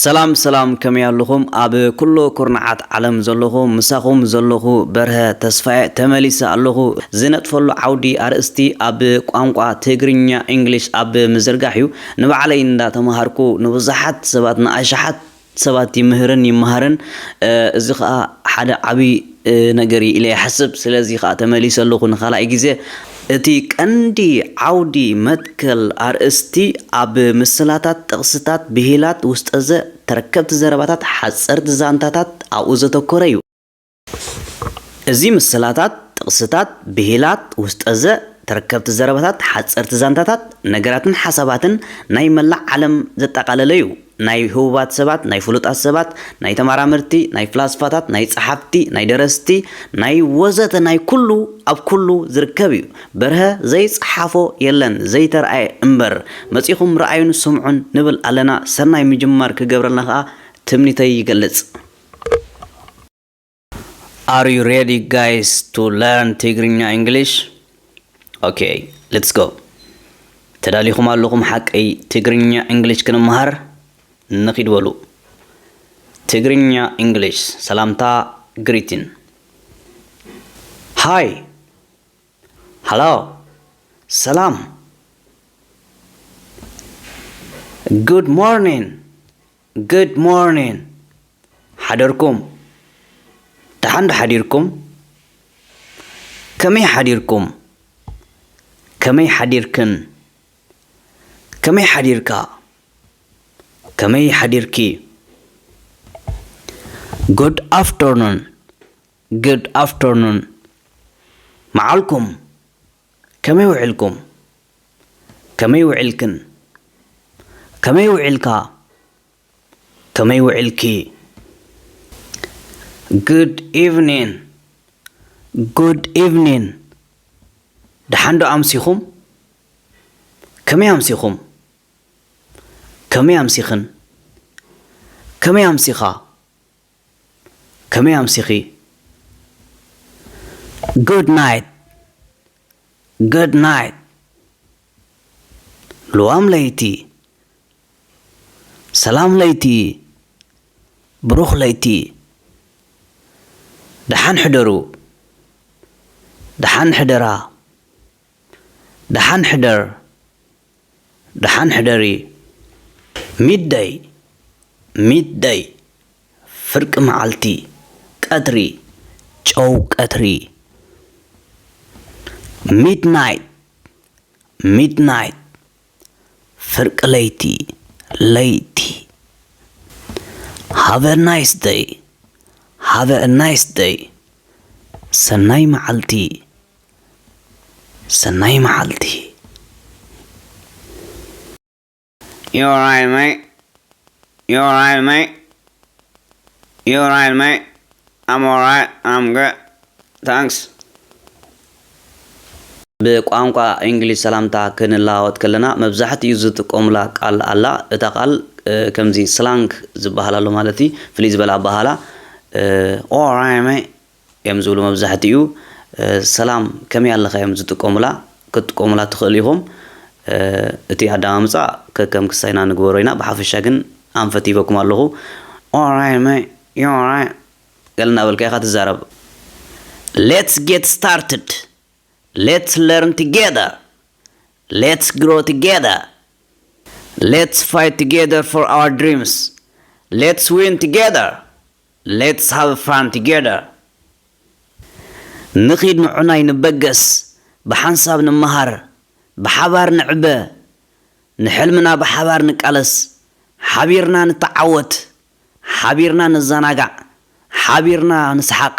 ሰላም ሰላም፣ ከመይ ኣለኹም? ኣብ ኩሉ ኩርናዓት ዓለም ዘለኹ፣ ምሳኹም ዘለኹ በርሀ ተስፋየ ተመሊሰ ኣለኹ። ዝነጥፈሉ ዓውዲ ኣርእስቲ ኣብ ቋንቋ ትግርኛ፣ ኢንግሊሽ፣ ኣብ ምዝርጋሕ እዩ። ንባዕለይ እንዳተምሃርኩ ንብዙሓት ሰባት፣ ንኣሽሓት ሰባት ይምህርን ይመሃርን። እ፣ እዚ ኸኣ ሓደ ዓብዪ፣ እ፣ ነገር እዩ ኢለ ይሓስብ። ስለዚ ኸኣ ተመሊሰ ኣለኹ ንኻልኣይ ግዜ። እቲ ቀንዲ ዓውዲ መትከል ኣርእስቲ ኣብ ምስላታት፣ ጥቕስታት፣ ብሂላት፣ ውስጠዘ፣ ተረከብቲ ዘረባታት፣ ሓጸርቲ ዛንታታት ኣብኡ ዘተኮረ እዩ። እዚ ምስላታት፣ ጥቕስታት፣ ብሂላት፣ ውስጠዘ፣ ተረከብቲ ዘረባታት፣ ሓጸርቲ ዛንታታት፣ ነገራትን ሓሳባትን ናይ መላእ ዓለም ዘጠቓለለ እዩ። ናይ ህቡባት ሰባት፣ ናይ ፍሉጣት ሰባት፣ ናይ ተመራመርቲ፣ ናይ ፍላስፋታት፣ ናይ ጸሓፍቲ፣ ናይ ደረስቲ፣ ናይ ወዘተ፣ ናይ ኩሉ፣ ኣብ ኩሉ ዝርከብ እዩ። በርሀ ዘይጸሓፎ የለን፣ ዘይተርኣየ እምበር። መጺኹም ረኣዩን ስምዑን ንብል ኣለና። ሰናይ ምጅማር ክገብረልና ከኣ ትምኒተይ ይገልጽ። Are you ready, guys, to learn Tigrinya English? Okay, let's go. ተዳሊኹም ኣለኹም ሓቀይ ትግርኛ እንግሊሽ ክንመሃር? ንኺድ በሉ። ትግርኛ እንግሊሽ ሰላምታ፣ greeting. Hi. Hello. ሰላም። Good morning. Good morning. ሓደርኩም? ደሓን ዶ ሓዲርኩም? ከመይ ሓዲርኩም? ከመይ ሓዲርክን? ከመይ ሓዲርካ? ከመይ ሓዲርኪ? Good afternoon. Good afternoon. መዓልኩም? ከመይ ውዒልኩም? ከመይ ውዒልክን? ከመይ ውዒልካ? ከመይ ውዒልኪ? Good evening. Good evening. ደሓን ዶ ኣምሲኹም? ከመይ ኣምሲኹም? ከመይ ኣምሲኽን? ከመይ ኣምሲኻ? ከመይ ኣምሲኺ? Good night. Good night. ልዋም ለይቲ። ሰላም ለይቲ። ብሩኽ ለይቲ። ደሓን ሕደሩ። ደሓን ሕደራ። ደሓን ሕደር። ደሓን ሕደሪ። Midday. Midday. ፍርቂ መዓልቲ፣ ቀትሪ፣ ጨው ቀትሪ። Midnight. Midnight. ፍርቂ ለይቲ፣ ለይቲ። Have a nice day. Have a nice day. ሰናይ መዓልቲ። ሰናይ መዓልቲ። You alright, mate? You alright, mate? You alright, mate? I'm alright. I'm good. Thanks. ብቋንቋ እንግሊዝ ሰላምታ ክንለዋወጥ ከለና መብዛሕትኡ ዝጥቀሙላ ቃል ኣላ። እታ ቃል፣ እ፣ ከምዚ ስላንግ ዝበሃል ኣሎ ማለት እዩ። ፍልይ ዝበለ ኣበሃህላ፣ እ፣ ኦራይመ እዮም ዝብሉ መብዛሕትኡ። እ፣ ሰላም ከመይ ኣለኻ እዮም ዝጥቀሙላ። ክትጥቀሙላ ትኽእሉ ኢኹም። እ፣ እቲ ኣደማምጻ ከከም ክሳይና ንግበሮ ኢና። ብሓፈሻ ግን ኣንፈት ሂበኩም ኣለኹ። ኦራይመ፣ ዮራይ ገለ እናበልካ ኢኻ ትዛረብ። Let's get started. Let's learn together. Let's grow together. Let's fight together for our dreams. Let's win together. Let's have fun together. ንኺድ ንዑናይ ንበገስ፣ ብሓንሳብ ንመሃር፣ ብሓባር ንዕበ፣ ንሕልምና ብሓባር ንቃለስ፣ ሓቢርና ንተዓወት፣ ሓቢርና ንዘናጋዕ፣ ሓቢርና ንስሓቕ፣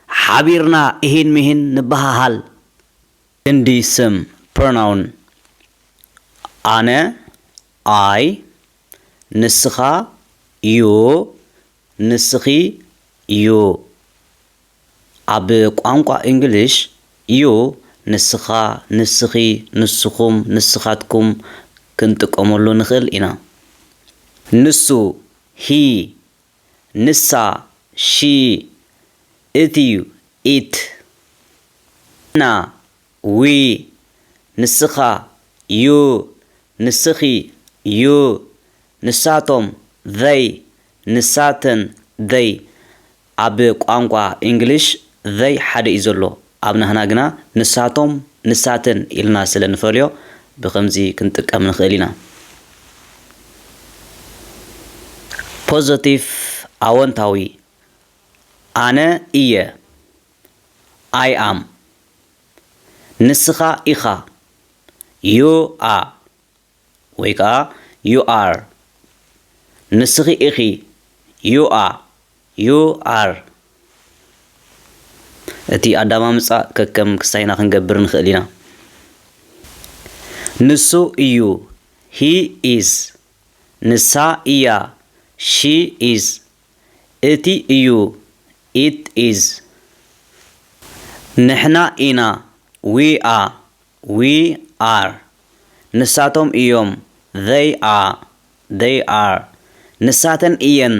ሓቢርና እሂን ምሂን ንበሃሃል። ክንዲ ስም፣ pronoun። ኣነ፣ I፣ ንስኻ፣ you፣ ንስኺ፣ you። ኣብ ቋንቋ እንግሊሽ፣ you፣ ንስኻ፣ ንስኺ፣ ንስኹም፣ ንስኻትኩም ክንጥቀመሉ ንኽእል ኢና። ንሱ፣ he፣ ንሳ፣ she፣ እቲ፣ it፣ ንሕና፣ we፣ ንስኻ፣ you፣ ንስኺ፣ you፣ ንሳቶም፣ they፣ ንሳተን፣ they። ኣብ ቋንቋ እንግሊሽ they ሓደ እዩ ዘሎ። ኣብ ናህና ግና ንሳቶም፣ ንሳተን ኢልና ስለ ንፈልዮ ብኸምዚ ክንጥቀም ንኽእል ኢና። ፖዘቲቭ፣ ኣወንታዊ። ኣነ እየ። I am። ንስኻ ኢኻ። You are። ወይ ከዓ you are። ንስኺ ኢኺ። You are። You are። እቲ ኣዳማምጻ ከከም ክስታይና ክንገብር ንኽእል ኢና። ንሱ እዩ። He is። ንሳ እያ። She is። እቲ እዩ። It is። ንሕና ኢና። We are። We are። ንሳቶም እዮም። They are። They are። ንሳተን እየን።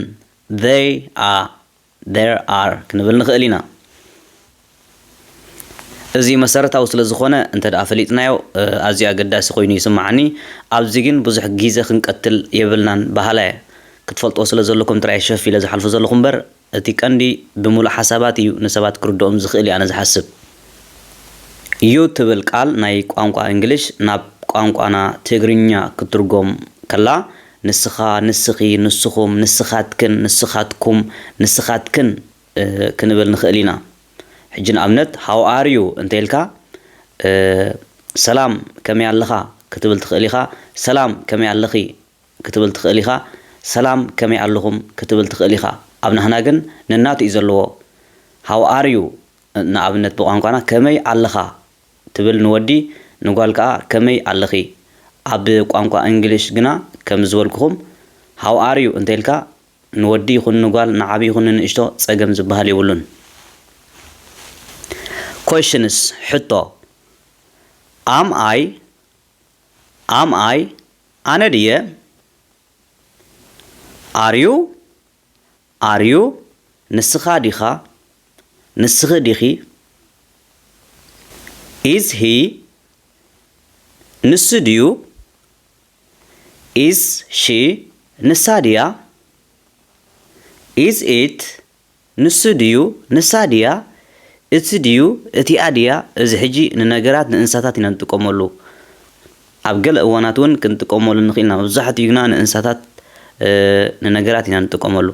They are። There are ክንብል ንኽእል ኢና። እዚ መሰረታዊ ስለ ዝኾነ እንተ ደኣ ፈሊጥናዮ፣ እ፣ ኣዝዩ ኣገዳሲ ኮይኑ ይስምዓኒ። ኣብዚ ግን ብዙሕ ግዜ ክንቀትል የብልናን በሃላይ እየ። ክትፈልጥዎ ስለ ዘለኩም ጥራይ ሸፍ ኢለ ዝሓልፎ ዘለኹ እምበር፣ እቲ ቀንዲ ብምሉእ ሓሳባት እዩ ንሰባት ክርድኦም ዝኽእል እዩ ኣነ ዝሓስብ። You ትብል ቃል ናይ ቋንቋ እንግሊሽ ናብ ቋንቋና ትግርኛ ክትርጎም ከላ፣ ንስኻ፣ ንስኺ፣ ንስኹም፣ ንስኻትክን፣ ንስኻትኩም፣ ንስኻትክን፣ እ፣ ክንብል ንኽእል ኢና። ሕጂ ንኣብነት፣ how are you እንተ ኢልካ፣ እ፣ ሰላም ከመይ ኣለኻ ክትብል ትኽእል ኢኻ። ሰላም ከመይ ኣለኺ ክትብል ትኽእል ኢኻ። ሰላም ከመይ ኣለኹም ክትብል ትኽእል ኢኻ። ኣብ ናህና ግን ነናቱ እዩ ዘለዎ። How are you? ንኣብነት ብቋንቋና ከመይ ኣለኻ ትብል ንወዲ፣ ንጓል ከኣ ከመይ ኣለኺ። ኣብ ቋንቋ እንግሊሽ ግና ከም ዝበልኩኹም how are you እንተ ኢልካ ንወዲ ይኹን ንጓል፣ ንዓቢ ይኹን ንንእሽቶ ጸገም ዝበሃል የብሉን። Questions፣ ሕቶ። Am I? Am I? ኣነ ድየ? Are you? Are you? ንስኻ ዲኻ? ንስኺ ዲኺ? Is he? ንሱ ድዩ? Is she? ንሳ ድያ? Is it? ንሱ ድዩ? ንሳ ድያ? እቲ ድዩ? እቲኣ ድያ? እዚ ሕጂ ንነገራት ንእንስሳታት ኢና ንጥቀመሉ። ኣብ ገለ እዋናት እውን ክንጥቀመሉ ንኽእል ኢና። መብዛሕትኡ ግና ንእንስሳታት፣ እ፣ ንነገራት ኢና ንጥቀመሉ።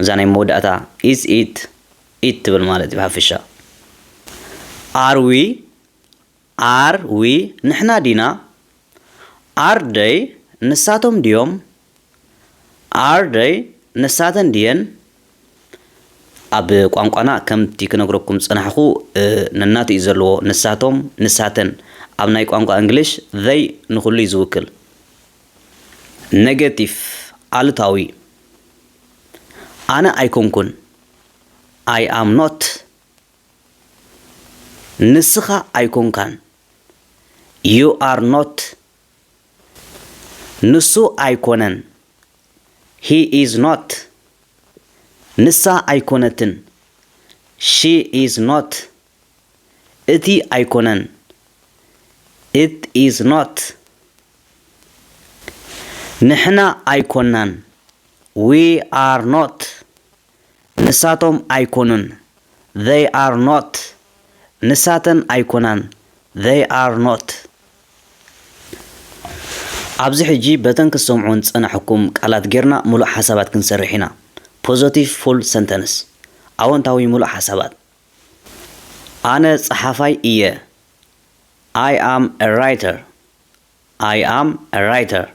እዛ ናይ መወዳእታ is it፣ it ትብል ማለት እዩ ብሓፈሻ። Are we? Are we? ንሕና ዲና? Are they? ንሳቶም ድዮም? Are they? ንሳተን ድየን? ኣብ ቋንቋና ከምቲ ክነግረኩም ዝጸናሕኹ፣ እ፣ ነናቱ እዩ ዘለዎ። ንሳቶም፣ ንሳተን። ኣብ ናይ ቋንቋ እንግሊሽ they ንኹሉ እዩ ዝውክል። ኔጌቲቭ፣ ኣሉታዊ። ኣነ ኣይኮንኩን። I am not። ንስኻ ኣይኮንካን። You are not። ንሱ ኣይኮነን። He is not። ንሳ ኣይኮነትን። She is not። እቲ ኣይኮነን። It is not። ንሕና ኣይኮናን። We are not። ንሳቶም ኣይኮኑን። They are not። ንሳተን ኣይኮናን። They are not። ኣብዚ ሕጂ በተን ክትሰምዑን ዝጸናሕኩም ቃላት ጌርና ምሉእ ሓሳባት ክንሰርሕ ኢና። ፖዘቲቭ ፉል ሰንተንስ፣ ኣወንታዊ ምሉእ ሓሳባት። ኣነ ጸሓፋይ እየ። I am a writer። I am a writer።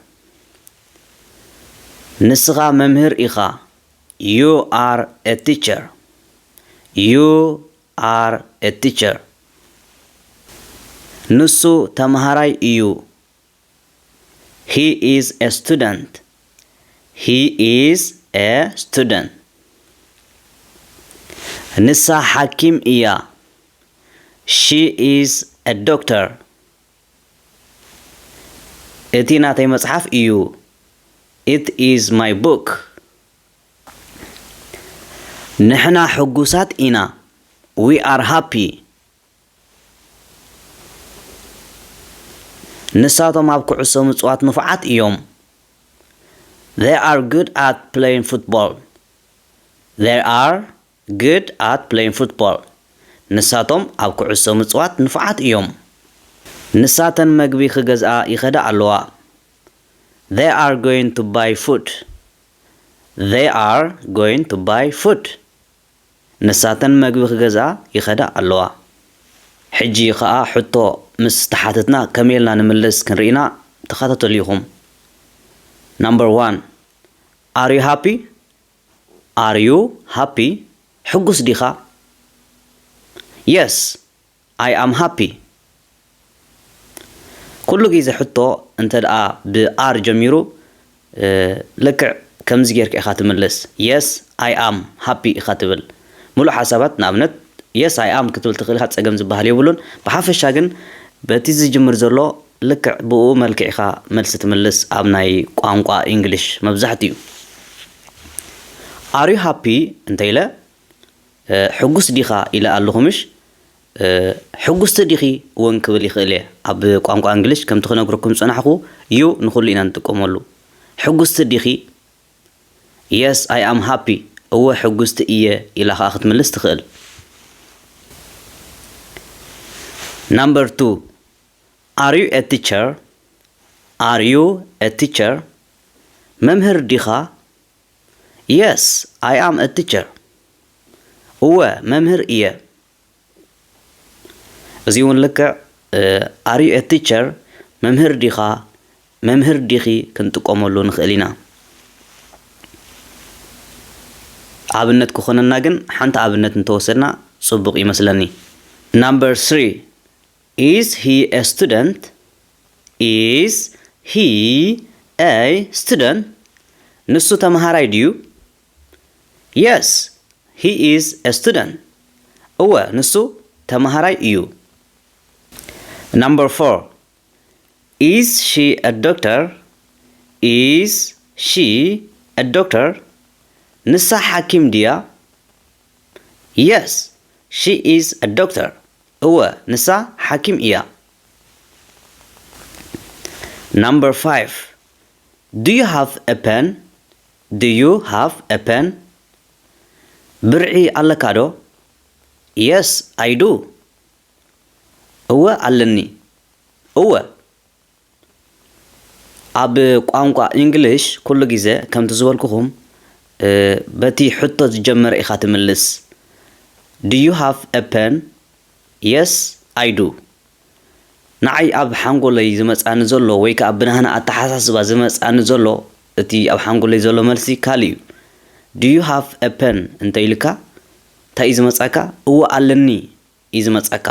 ንስኻ መምህር ኢኻ። You are a teacher። You are a teacher። ንሱ ተምሃራይ እዩ። He is a student። He is a student። ንሳ ሓኪም እያ። She is a doctor። እቲ ናተይ መጽሓፍ እዩ። It is my book። ንሕና ሕጉሳት ኢና። We are happy። ንሳቶም ኣብ ኩዕሶ ምጽዋት ንፉዓት እዮም። They are good at playing football. They are good at playing football. ንሳቶም ኣብ ኩዕሶ ምጽዋት ንፉዓት እዮም። ንሳተን መግቢ ክገዝኣ ይኸዳ ኣለዋ። They are going to buy food. They are going to buy food. ንሳተን መግቢ ክገዝኣ ይኸዳ ኣለዋ። ሕጂ ኸኣ ሕቶ ምስ ተሓተትና ከመይ ኢልና ንምልስ ክንርኢና ተኸታተሉ ኢኹም። Number one. Are you happy? Are you happy? ሕጉስ ዲኻ? Yes, I am happy. ኩሉ ግዜ ሕቶ እንተ ደኣ ብ are ጀሚሩ፣ እ፣ ልክዕ ከምዚ ጌርካ ኢኻ ትምልስ። Yes, I am happy ኢኻ ትብል። ምሉእ ሓሳባት፣ ንኣብነት፣ Yes, I am ክትብል ትኽእል ኢኻ፣ ጸገም ዝበሃል የብሉን። ብሓፈሻ ግን በቲ ዝጅምር ዘሎ ልክዕ ብኡ መልክዕ ኢኻ መልሲ ትምልስ ኣብ ናይ ቋንቋ English መብዛሕትኡ። Are you happy እንተ ኢለ፣ እ፣ ሕጉስ ዲኻ ኢለ ኣለኹ ምሽ? እ፣ ሕጉስቲ ዲኺ እውን ክብል ይኽእል እየ። ኣብ ቋንቋ እንግሊሽ ከምቲ ክነግረኩም ዝጸናሕኩ፣ you ንኹሉ ኢና ንጥቀመሉ። ሕጉስቲ ዲኺ? Yes, I am happy. እወ፣ ሕጉስቲ እየ ኢላ ኸኣ ክትምልስ ትኽእል። Number two. Are you a teacher? Are you a teacher? መምህር ዲኻ? Yes, I am a teacher. እወ፣ መምህር እየ። እዚ እውን ልክዕ፣ እ፣ Are you a teacher? መምህር ዲኻ? መምህር ዲኺ? ክንጥቀመሉ ንኽእል ኢና። ኣብነት ክኾነና ግን ሓንቲ ኣብነት እንተወሰድና ጽቡቕ ይመስለኒ። Number three. Is he a student? Is he a student? ንሱ ተመሃራይ ድዩ? Yes, he is a student. እወ፣ ንሱ ተመሃራይ እዩ። Number four. Is she a doctor? Is she a doctor? ንሳ ሓኪም ድያ? Yes, she is a doctor. እወ፣ ንሳ ሓኪም እያ። Number five. Do you have a pen? Do you have a pen? ብርዒ ኣለካ ዶ? Yes, I do. እወ፣ ኣለኒ። እወ። ኣብ ቋንቋ እንግሊሽ ኩሉ ግዜ ከምቲ ዝበልኩኹም፣ እ፣ በቲ ሕቶ ዝጀመረ ኢኻ ትምልስ። Do you have a pen? Yes, I do. ንዓይ ኣብ ሓንጎለይ ዝመጻኒ ዘሎ ወይ ከኣ ብናህና ኣተሓሳስባ ዝመጻኒ ዘሎ፣ እቲ ኣብ ሓንጎለይ ዘሎ መልሲ ካልእ እዩ። Do you have a pen እንተ ኢልካ እንታይ እዩ ዝመጻካ? እወ ኣለኒ እዩ ዝመጻካ።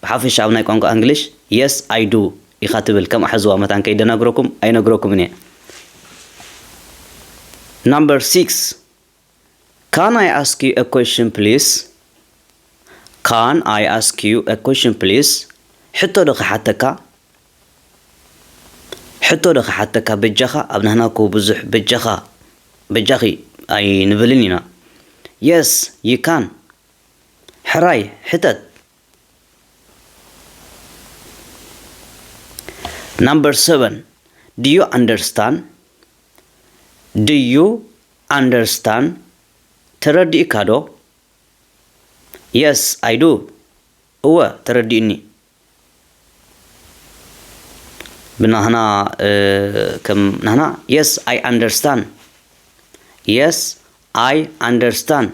ብሓፈሻ ኣብ ናይ ቋንቋ እንግሊሽ yes, I do ኢኻ ትብል። ከም ኣሕዝዋ መታን ከይደናግረኩም ኣይነግረኩምን እየ። Number six. Can I ask you a question, please? Can I ask you a question, please? ሕቶ ዶ ክሓተካ? ሕቶ ዶ ክሓተካ? በጃኻ፣ ኣብ ናህና እኮ ብዙሕ በጃኻ፣ በጃኺ ኣይንብልን ኢና። Yes, you can. ሕራይ፣ ሕተት። Number seven. Do you understand? Do you understand? ተረዲእካ ዶ? Yes, I do. እወ፣ ተረዲእኒ። ብናህና፣ እ፣ ከም ናህና፣ Yes, I understand. Yes, I understand.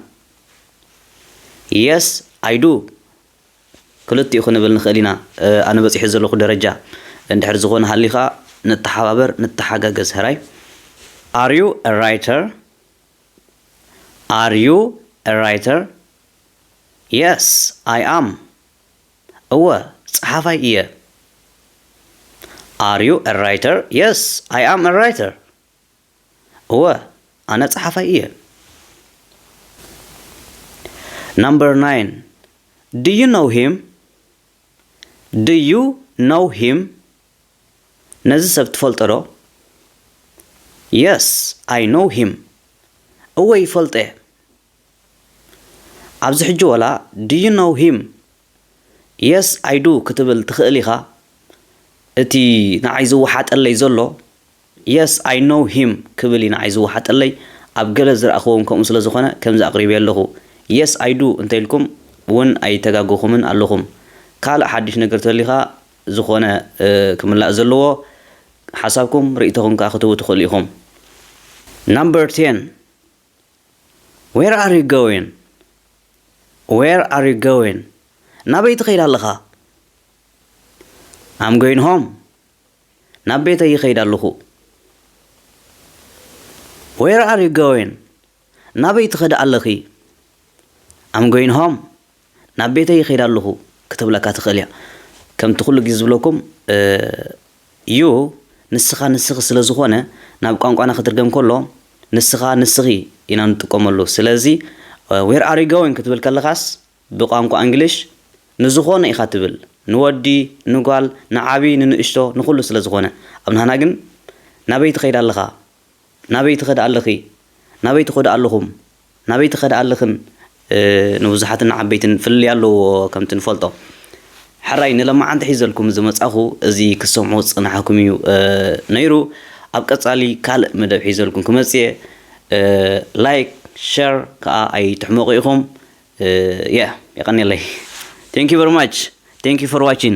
Yes, I do. ክልቲኡ ክንብል ንኽእል ኢና። እ፣ ኣነ በጺሐ ዘለኹ ደረጃ። እንድሕር ዝኾነ ሃሊኻ፣ ንተሓባበር፣ ንተሓጋገዝ፣ ሕራይ። Are you a writer? Are you a writer? Yes, I am. እወ፣ ጸሓፋይ እየ። Are you a writer? Yes, I am a writer. እወ፣ ኣነ ጸሓፋይ እየ። Number nine. Do you know him? Do you know him? ነዚ ሰብ ትፈልጦ ዶ? Yes, I know him. እወ፣ ይፈልጦ እየ። ኣብዚ ሕጂ ዋላ፣ Do you know him? Yes, I do ክትብል ትኽእል ኢኻ። እቲ ንዓይ ዝወሓጠለይ ዘሎ፣ Yes, I know him ክብል እዩ ንዓይ ዝወሓጠለይ። ኣብ ገለ ዝረኣኽዎም ከምኡ ስለ ዝኾነ ከምዚ ኣቕሪበ ኣለኹ። Yes, I do እንተ ኢልኩም እውን ኣይተጋገኹምን ኣለኹም። ካልእ ሓድሽ ነገር ተሊኻ ዝኾነ ክምላእ ዘለዎ ሓሳብኩም ርእይቶኹም ከዓ ክትህቡ ትኽእሉ ኢኹም። Number ten. Where are you going? Where are you going? ናበይ ትኸይድ ኣለኻ? I'm going home. ናብ ቤተይ ይኸይድ ኣለኹ። Where are you going? ናበይ ትኸድ ኣለኺ? I'm going home. ናብ ቤተይ ይኸይድ ኣለኹ ክትብለካ ትኽእል እያ። ከምቲ ኩሉ ግዜ ዝብለኩም you ንስኻ ንስኺ ስለ ዝኾነ ናብ ቋንቋና ክትርገም ከሎ ንስኻ ንስኺ ኢና ንጥቀመሉ። ስለዚ where are you going ክትብል ከለኻስ ብቋንቋ እንግሊሽ ንዝኾነ ኢኻ ትብል። ንወዲ፣ ንጓል፣ ንዓቢ፣ ንንእሽቶ፣ ንኹሉ ስለ ዝኾነ። ኣብ ናህና ግን ናበይ ትኸይድ ኣለኻ? ናበይ ትኸድ ኣለኺ? ናበይ ትኸዱ ኣለኹም? ናበይ ትኸድ ኣለኽን? ንብዙሓትን ንዓበይትን ፍልልይ ኣለዎ ከምቲ ንፈልጦ። ሕራይ ንለማዓንቲ ሒዘልኩም ዝመጻኹ እዚ ክሰምዑ ዝጸናሕኩም እዩ ነይሩ። ኣብ ቀጻሊ ካልእ መደብ ሒዘልኩም ክመጽእ እየ። ላይክ፣ ሸር ከኣ ኣይትሕመቑ ኢኹም። Yeah፣ የቐንየለይ። Thank you very much. Thank you for watching.